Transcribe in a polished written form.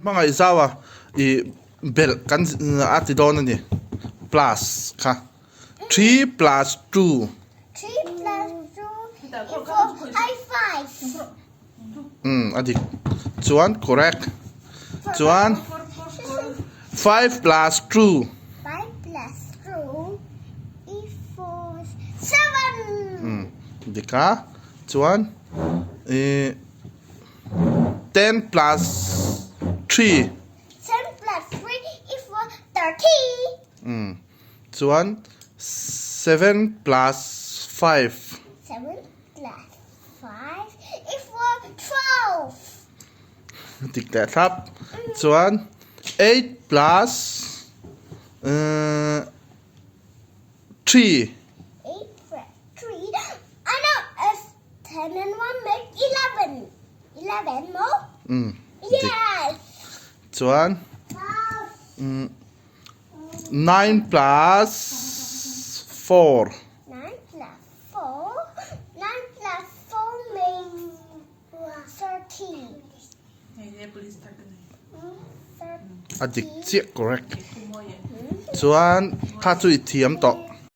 Hmangaih zau a i belh kan a ti dawn a ni. Plus kha. Three plus two. Three plus two equal I five. Um a dik. Chuan correct. Chuan five plus two. Five plus two equals seven. Um dik a. Chuan i. 10 plus 3. 10 plus 3 equal 13. Mm. Chuan 7 plus 5. 7 plus 5 equal 12. Dik leh thlap. Chuan 8 plus uh, 3. 8 plus 3. I know it's 10 and 1 make 11. 11 maw? Mm. Yes. Chuan mm, 9 plus 4. 9 plus 4. 9 plus 4 makes 13. A dik chiah correct. Chuan kha chu i thiam tawh.